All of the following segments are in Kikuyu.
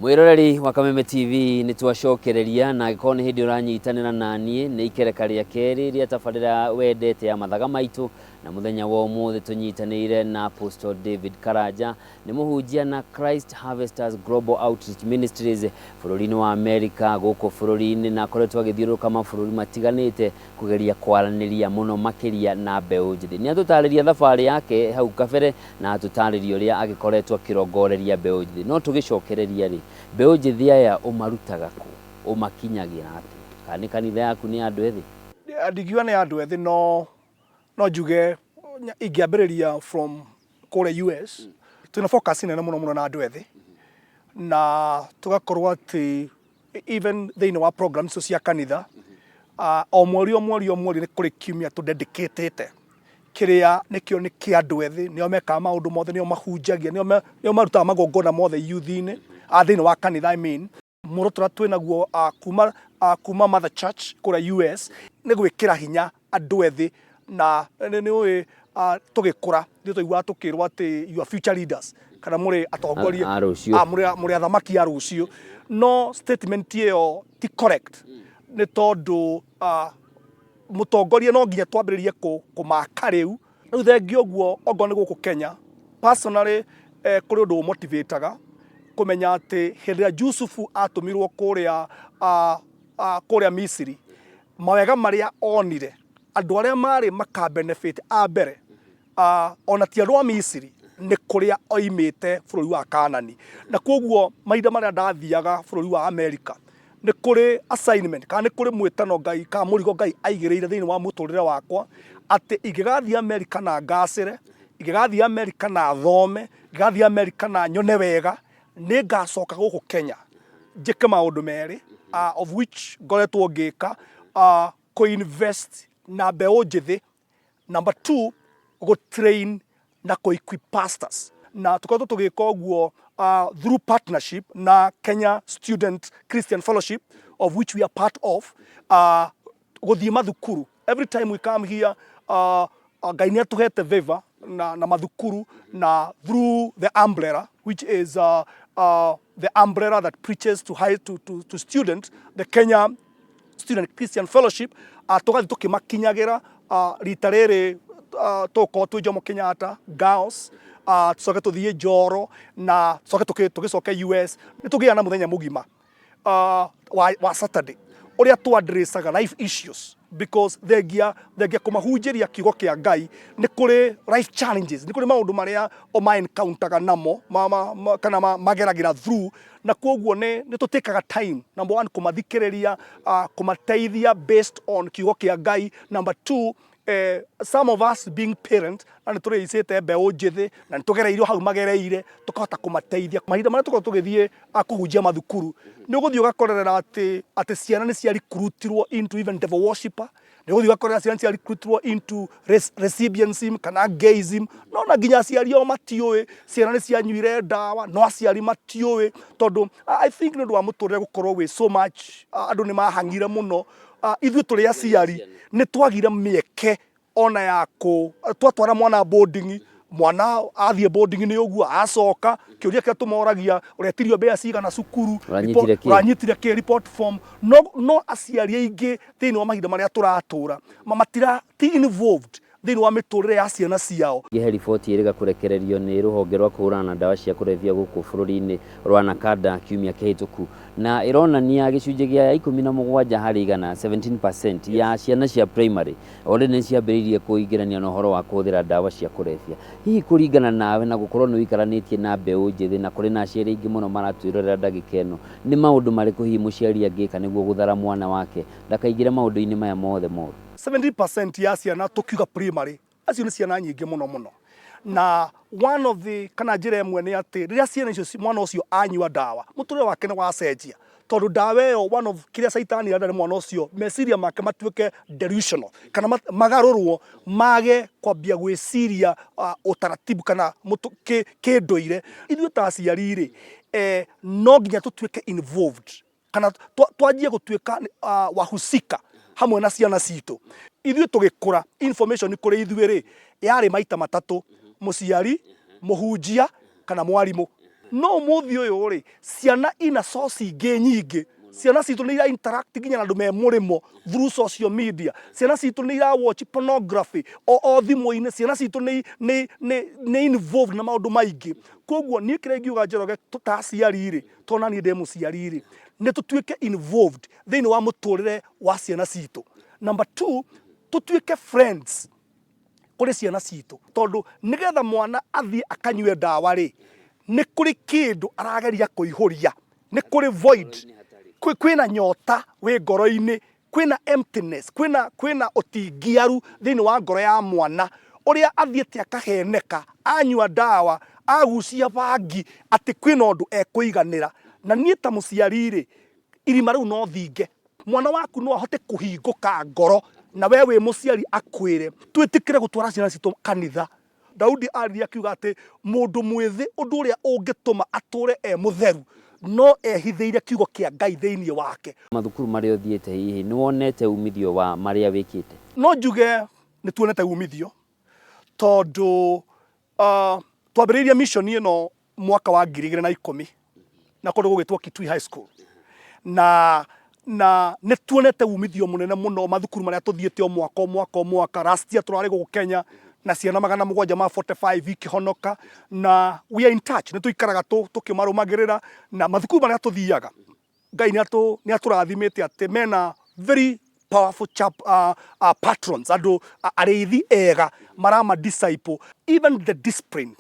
Mwĩroreri wa Kameme TV, nĩ twacokereria, na angĩkorwo nĩ hĩndĩ ũranyitanĩra na niĩ, nĩ ikereka rĩa kerĩ rĩa tabarĩra wendete ya Mathaga Maitũ, na mũthenya wa ũmũthĩ tũnyitanĩire na Apostle David Karanja. Nĩ mũhunjia na Christ Harvesters Global Outreach Ministries bũrũri-inĩ wa Amerika, gũkũ bũrũri-inĩ, na akoretwo agĩthiũrũrũka mabũrũri matiganĩte kũgeria kwaranĩria mũno makĩria na mbeũ njĩthĩ. Nĩ atũtarĩria thabarĩ yake hau kabere na atũtarĩria ũrĩa agĩkoretwo akĩrongoreria mbeũ njĩthĩ. No tũgĩcokereria rĩ, mbeũ njĩthĩ aya ũmarutaga kũ? Ũmakinyagĩra atĩa? Kana nĩ kanitha yaku nĩ ya andũ ethĩ? Ndingiuga nĩ ya andũ ethĩ, no njuge ingĩambĩrĩria from kũrĩa US, twĩna focus nene mũno mũno na andũ ethĩ, na tũgakorwo atĩ even thĩinĩ wa programs icio cia kanitha, o mweri o mweri o mweri nĩ kũrĩ kiumia tũdedicatĩte kĩrĩa nĩkĩo nĩ kĩa andũ ethĩ. Nĩo mekaga maũndũ mothe, nĩo mahunjagia, nĩo marutaga magongona mothe youth-inĩ, thĩinĩ wa kanitha, I mean. Muoroto ũrĩa twĩ naguo kuma Mother Church kũrĩa US nĩ gwĩkĩra hinya andũ ethĩ, na nĩ ũĩ, tũgĩkũra nĩ twaiguaga tũkĩrwo atĩ you are future leaders, kana mũrĩ atongoria a rũciũ. Mũrĩ athamaki a rũciũ. No statement ĩyo ti correct, nĩ tondũ mũtongoria no nginya twambĩrĩrie kũmaka rĩu. Rĩu thengia ũguo, ongorwo nĩ gũkũ Kenya, personally, kũrĩ ũndũ ũmotivataga kũmenya atĩ hĩndĩ ĩrĩa Jusufu atũmirwo kũrĩa Misiri, mawega marĩa onire, andũ arĩa marĩ maka benefit a mbere, ona ti andũ a Misiri, nĩ kũrĩa oimĩte bũrũri wa Kanani. Na koguo mahinda marĩa ndathiaga bũrũri wa Amerika, nĩ kũrĩ assignment kana nĩ kũrĩ mwĩtano Ngai kana mũrigo Ngai aigĩrĩire thĩinĩ wa mũtũrĩre wakwa, atĩ ingĩgathiĩ Amerika na ngacĩre, ingĩgathiĩ Amerika na thome, ingĩgathiĩ Amerika na nyone wega, nĩ ngacoka gũkũ Kenya njĩke maũndũ merĩ, of which ngoretwo ngĩka: kũ-invest na mbeũ njĩthĩ, number two, gũ-train na kũ-equip pastors. Na tũkoretwo tũgĩka ũguo through partnership na Kenya Student Christian Fellowship, of which we are part of, gũthiĩ mathukuru. Every time we come here, Ngai nĩ atũhete favor na mathukuru, na through the umbrella, which is the umbrella that preaches to high to students, the Kenya Student Christian Fellowship, tũgathiĩ tũkĩmakinyagĩra. Rita rĩrĩ tũgũkorwo twĩ Jomo Kenyatta Girls, tũcoke tũthiĩ Njoro, na tũcoke tũgĩcoke US. Nĩ tũgĩaga na mũthenya mũgima wa Saturday ũrĩa tũ addressaga life issues, because thengia kũmahunjĩria kiugo kĩa Ngai, nĩ kũrĩ life challenges, nĩ kũrĩ maũndũ marĩa o ma encounterga namo kana mageragĩra through. Na koguo nĩ tũtĩkaga time, number one, kũmathikĩrĩria, kũmateithia based on kiugo kĩa Ngai. Number two, some of us being parent, na nĩ tũrĩicĩte mbeũ njĩthĩ na nĩ tũgereirio hau magereire, tũkahota kũmateithia. Mahinda marĩa tũkoragwo tũgĩthiĩ kũhunjia mathukuru, nĩ ũgũthiĩ ũgakorerera atĩ ciana nĩ cia recruitirwo into even devil worshipper, nĩ ũgũthiĩ ũgakorera ciana cia recruitirwo into lesbianism kana gayism, no na nginya aciari ao matiũĩ. Ciana nĩ cianyuire ndawa, no aciari matiũĩ, tondũ I think nĩ ũndũ wa mũtũrĩre gũkorwo wĩ so much, andũ nĩ mahang'ire mũno. Ithuĩ tũrĩ aciari nĩ twagire mĩeke ona ya kũ twatwara mwana boarding. Mwana athiĩ boarding nĩ ũguo acoka, kĩũria kĩrĩa tũmoragia, "Ũretirio mbia cigana cukuru?" "Ũranyitire kĩ?" "Ũranyitire kĩ?" Report form. No aciari aingĩ thĩinĩ wa mahinda marĩa tũratũra matira ti involved thĩinĩ wa mĩtũrĩre ya ciana ciao. He riboti ĩrĩga kũrekererio nĩ rũhonge rwa kũhũrana na ndawa cia kũrebia gũkũ bũrũri-inĩ rwa NACADA kiumia kĩhĩtũku, na ĩronania gĩcunjĩ gĩa 17%, 17% ya ciana cia primary already nĩ ciambĩrĩirie kũingĩrania na ũhoro wa kũhũthĩra ndawa cia kũrebia. Hihi kũringana nawe, na gũkorwo nĩ ũikaranĩtie na mbeũ njĩthĩ, na kũrĩ na aciari aingĩ mũno maratwĩrorera ndagĩka ĩno, nĩ maũndũ marĩkũ hihi mũciari angĩka nĩguo gũthara mwana wake ndakaingĩre maũndũ-inĩ maya mothe moru? 70% ya ciana tũkiuga primary, acio nĩ ciana nyingĩ mũno mũno. Na one of the kana njĩra ĩmwe nĩ atĩ rĩrĩa ciana icio, mwana ũcio anyua ndawa, mũtũrĩre wake nĩ wacenjia, tondũ ndawa ĩyo, one of kĩrĩa caitani arenda nĩ mwana ũcio meciria make matuĩke delusional, kana magarũrwo mage kwambia gwĩciria ũtaratibu kana kĩndũire. Ithuĩ ta aciari rĩ, no nginya tũtuĩke involved kana twanjie gũtuĩka wahusika hamwe na ciana citũ. Ithuĩ tũgĩkũra, information kũrĩ ithuĩ rĩ yarĩ maita matatũ: mũciari, mũhunjia kana mwarimũ. No ũmũthĩ ũyũ rĩ, ciana ina source ingĩ nyingĩ. Ciana citũ nĩ ira interact nginya na andũ me mũrĩmo through social media. Ciana citũ nĩ ira watch pornography o thimũ-inĩ. Ciana citũ nĩ nĩ nĩ nĩ involved na maũndũ maingĩ. Koguo niĩ kĩrĩa ingiuga Njoroge ta aciari rĩ, tondũ na niĩ ndĩ mũciari rĩ, nĩ tũtuĩke involved thĩinĩ wa mũtũrĩre wa ciana citũ. Number two, tũtuĩke friends kũrĩ ciana citũ, tondũ nĩgetha mwana athiĩ akanyue ndawa rĩ, nĩ kũrĩ kĩndũ arageria kũihũria, nĩ kũrĩ void, kwĩna nyota wĩ ngoro-inĩ, kwĩna emptiness, kwĩna ũtingiaru thĩinĩ wa ngoro ya mwana, ũrĩa athiĩte akaheneka, anyua ndawa, agucia bangi, atĩ kwĩna ũndũ ekũiganĩra. Na niĩ ta mũciari rĩ, irima rĩu no thinge. Mwana waku no ahote kũhingũka ngoro na we wĩ mũciari akwĩre. Twĩtĩkĩre gũtwara ciana citũ kanitha. Daudi aririe akiuga atĩ mũndũ mwĩthĩ ũndũ ũrĩa ũngĩtũma atũre e mũtheru no ehithĩire kiugo kĩa Ngai thĩinĩ wake. Mathukuru marĩa ũthiĩte hihi nĩ wonete umithio wa marĩa wĩkĩte? No njuge nĩ tuonete umithio tondũ twambĩrĩirie mission ĩno mwaka wa 2010 na kũndũ gũgĩtwo Kitui High School na nĩ tuonete umithio mũnene mũno mathukuru marĩa tũthiĩte o mwaka o mwaka o mwaka. Last year tũrarĩ gũkũ Kenya na ciana 745 ikĩhonoka, na we are in touch, nĩ tũikaraga tũkĩmarũmagĩrĩra na mathukuru marĩa tũthiaga. Ngai nĩ atũrathimĩte atĩ mena very powerful patrons, andũ arĩithi ega marama disciple, even the discipline,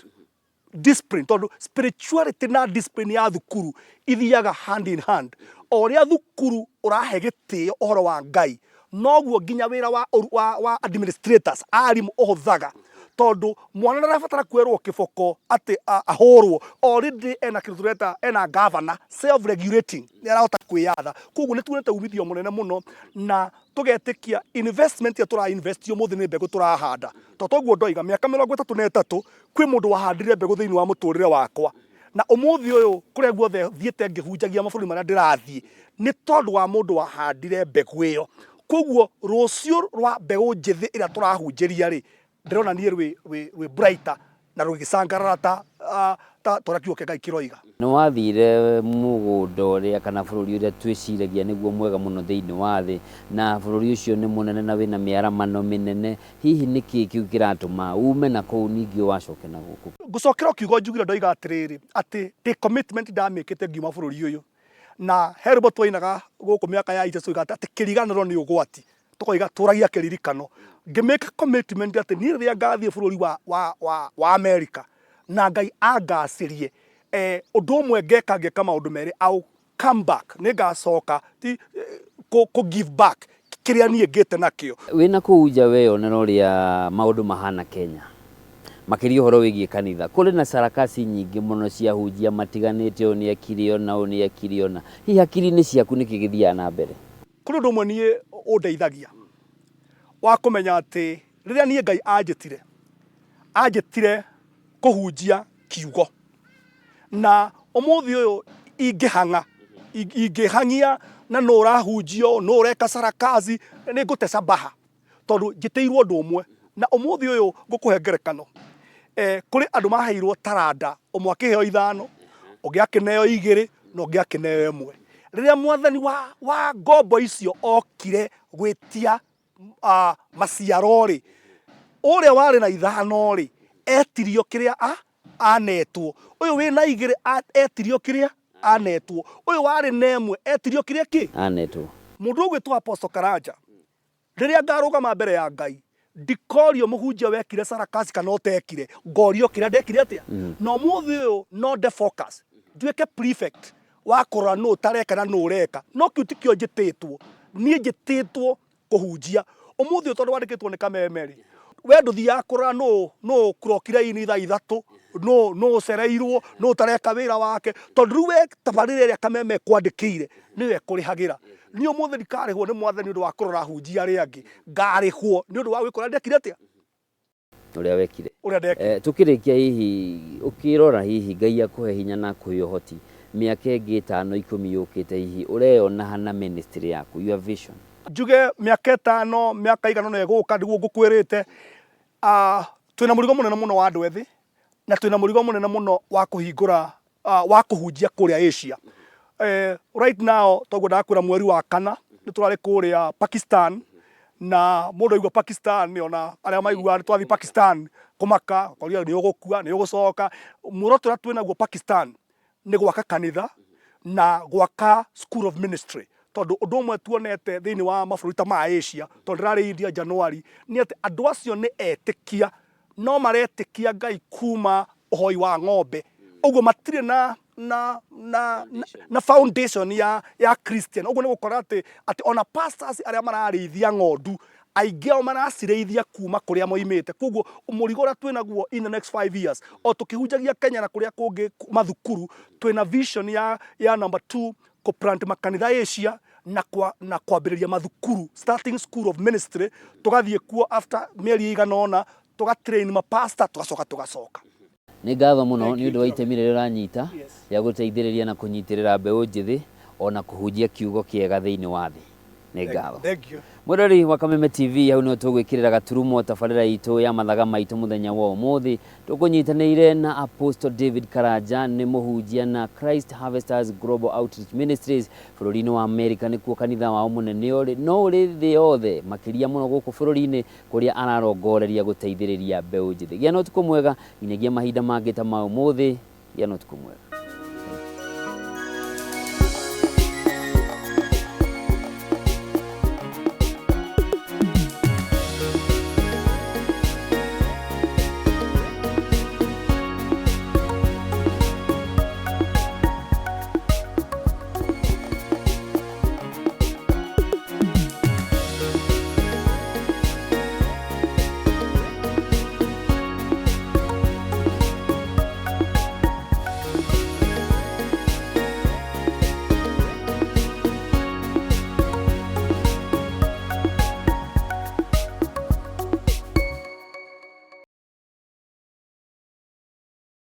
tondũ spirituality na discipline ya thukuru ithiaga hand in hand. O ũrĩa thukuru ũrahe gĩtĩo ũhoro wa Ngai, noguo nginya wĩra wa administrators, arimũ, ũhũthaga, tondũ mwana ndarabatara kwerwo kĩboko atĩ ahũrwo. Already ena kĩndũ tũreta ena governor, self regulating, nĩ arahota kwĩyatha. Koguo nĩ tuonete umithio mũnene mũno na tũgetĩkia investment ĩrĩa tũra invest ũmũthĩ nĩ mbegũ tũrahanda. To toguo ndoiga, mĩaka 33 kwĩ mũndũ wahandire mbegũ thĩinĩ wa mũtũrĩre wakwa, na ũmũthĩ ũyũ kũrĩa guothe thiĩte ngĩhunjagia mabũrũri marĩa ndĩrathiĩ nĩ tondũ wa mũndũ wahandire mbegũ ĩyo. Koguo rũciũ rwa mbegũ njĩthĩ ĩrĩa tũrahunjĩria rĩ, ndĩrona niĩ rwĩ brighter na rũgĩcangarara ta ũrĩa kiugo kĩa Ngai kĩroiga. Nĩ wathire mũgũnda ũrĩa kana bũrũri ũrĩa twĩciragia nĩguo mwega mũno thĩinĩ wa thĩ, na bũrũri ũcio nĩ mũnene na wĩna mĩaramano mĩnene. Hihi nĩ kĩĩ kĩu kĩratũma ume na kũu ningĩ wacoke na gũkũ? Ngũcokera o kiugo njugire, ndoiga atĩrĩrĩ, atĩ ndĩ commitment ndamĩkĩte ngiuma bũrũri ũyũ, na he rwĩmbo twainaga gũkũ mĩaka ya ite tũigaga atĩ kĩriganĩro nĩ ũgwati, tũkoiga tũragia kĩririkano. Ngĩmĩka commitment atĩ niĩ rĩrĩa ngathiĩ bũrũri wa America na Ngai angacĩrie, ũndũ ũmwe ngeka, ngeka maũndũ merĩ, I'll come back, nĩ ngacoka ti kũ give back kĩrĩa niĩ ngĩte nakĩo. Wĩna kũu nja weyonera ũrĩa maũndũ mahana Kenya, makĩria ũhoro wĩgiĩ kanitha. Kũrĩ na sarakasi nyingĩ mũno cia hunjia matiganĩte, ũyũ nĩ ekire ũna, ũyũ nĩ ekire ũna. Hihi hakiri-inĩ ciaku nĩkĩ gĩthiaga na mbere? Kũrĩ ũndũ ũmwe niĩ ũndeithagia wa kũmenya atĩ rĩrĩa niĩ Ngai anjĩtire, anjĩtire kũhunjia kiugo, na ũmũthĩ ũyũ ingĩhang'a ingĩhang'ia na nũ ũrahunjio, nũ ũreka sarakazi, nĩ ngũte cabaha, tondũ njĩtĩirwo ũndũ ũmwe. Na ũmũthĩ ũyũ ngũkũhe ngerekano, kũrĩ andũ maheirwo taranda, ũmwe akĩheo 5, ũngĩ akĩneo 2, na ũngĩ akĩneo 1. Rĩrĩa mwathani wa ngombo icio okire gwĩtia maciaro rĩ, ũrĩa warĩ na 5 rĩ, etirio kĩrĩa anetwo, ũyũ wĩna 2 etirio kĩrĩa anetwo, ũyũ warĩ na 1 etirio kĩrĩa kĩ anetwo. Mũndũ ũgwĩtwo Apostle Karanja, rĩrĩa ngarũgama mbere ya Ngai, ndikorio mũhunjia wekire sarakasi kana ũtekire, ngorio kĩrĩa ndekire atĩa. Na ũmũthĩ ũyũ no nde focus, nduĩke prefect wa kũrora nũ ũtareka na nũ ũreka, no kĩu tikĩo njĩtĩtwo. Niĩ njĩtĩtwo kũhunjia. Ũmũthĩ ũyũ tondũ wandĩkĩtwo nĩ Kameme rĩ, we ndũthiaga kũrora nũ ũkrokire ini thaa 3, nũ ũcereirwo, nũ ũtareka wĩra wake, tondũ rĩu we tabarĩra ĩrĩa Kameme ĩkwandĩkĩire nĩyo ĩkũrĩhagĩra. Niĩ ũmũthĩ ndikarĩhwo nĩ mwathani ũndũ wa kũrora ahunjia arĩa angĩ, ngarĩhwo nĩ ũndũ wa gwĩka ũrĩa ndekire atĩa, ũrĩa wekire, ũrĩa ndekire. Tũkĩrĩkia, hihi ũkĩrora, hihi Ngai akũhe hinya na akũhe ũhoti, mĩaka ĩngĩ 5 10 yũkĩte, hihi ũreyona hana ministry yaku, your vision? Njuge mĩaka 5, mĩaka igana ũna ĩgũka, nĩguo ngũkwĩrĩte, twĩna mũrigo mũnene mũno wa andũ ethĩ, na twĩna mũrigo mũnene mũno wa kũhingũra wa kũhunjia kũrĩa Asia. Right now toguo ndakwĩra mweri wa kana nĩ tũrarĩ kũrĩa Pakistan na mũndũ aigua Pakistan ona arĩa maiguaga nĩ twathiĩ Pakistan kũmaka ũkoria nĩ ũgũkua nĩ ũgũcoka. Muoroto ũrĩa twĩnaguo Pakistan nĩ gwaka kanitha na gwaka school of ministry tondũ ũndũ ũmwe tuonete thĩinĩ wa mabũrũri ta ma Asia tondũ ndĩrarĩ India January nĩ atĩ andũ acio nĩ etĩkia no maretĩkia Ngai kuma ũhoi wa ng'ombe ũguo matirĩ na na na na, na foundation ya ya Christian ũguo nĩ gũkora atĩ atĩ ona pastors arĩa mararĩithia ng'ondu aingĩ ao maracirĩithia kuma kũrĩa moimĩte koguo mũrigo ũrĩa twĩnaguo in the next 5 years o tũkĩhunjagia Kenya na kũrĩa kũngĩ mathukuru twĩna vision ya ya number 2 kũ-plant makanitha Asia na kwa, na kwambĩrĩria mathukuru starting school of ministry tũgathiĩ kuo after mĩeri ĩigana ũna tũga-train mapastor tũgacoka tũgacoka. Nĩ ngatho mũno nĩ ũndũ wa itemi rĩrĩa ũranyita rĩa gũteithĩrĩria na kũnyitĩrĩra mbeũ njĩthĩ ona kũhunjia kiugo kĩega thĩinĩ wa thĩ. Nĩ ngatho. Thank you. Mwĩroreri wa Kameme TV, hau nĩho tũgwĩkĩrĩra gaturumo tabarĩra itũ ya mathaga maitũ mũthenya wa ũmũthĩ. Tũkũnyitanĩire na Apostle David Karanja, nĩ mũhunjia na Christ Harvesters Global Outreach Ministries bũrũri-inĩ wa Amerika, nĩkuo kanitha wao mũnene ũrĩ, no ũrĩ thĩ yothe, makĩria mũno gũkũ bũrũri-inĩ kũrĩa ararongoreria gũteithĩrĩria mbeũ njĩthĩ. Gĩa na ũtukũ mwega nginyagia mahinda mangĩ ta ma ũmũthĩ, gĩa na ũtukũ mwega.